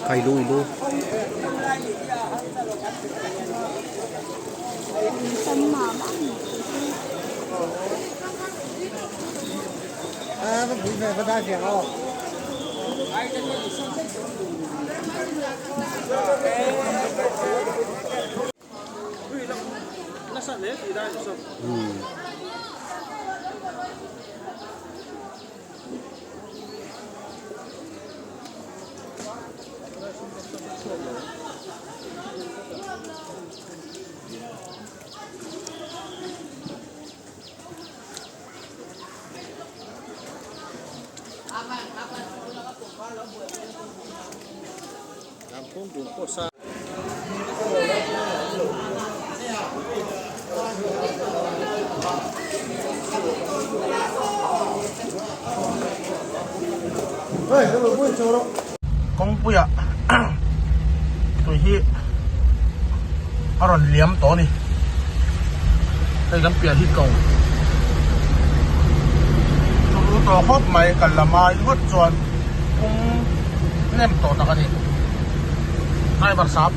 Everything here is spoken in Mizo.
Kailu ilu. Kawngpuia tui hi a rawn liam tawh a ni hei kan piah hi ko chu tawh khawp mai kal lam ai ngawt chuan kawng nem tawh tak a ni driver sap.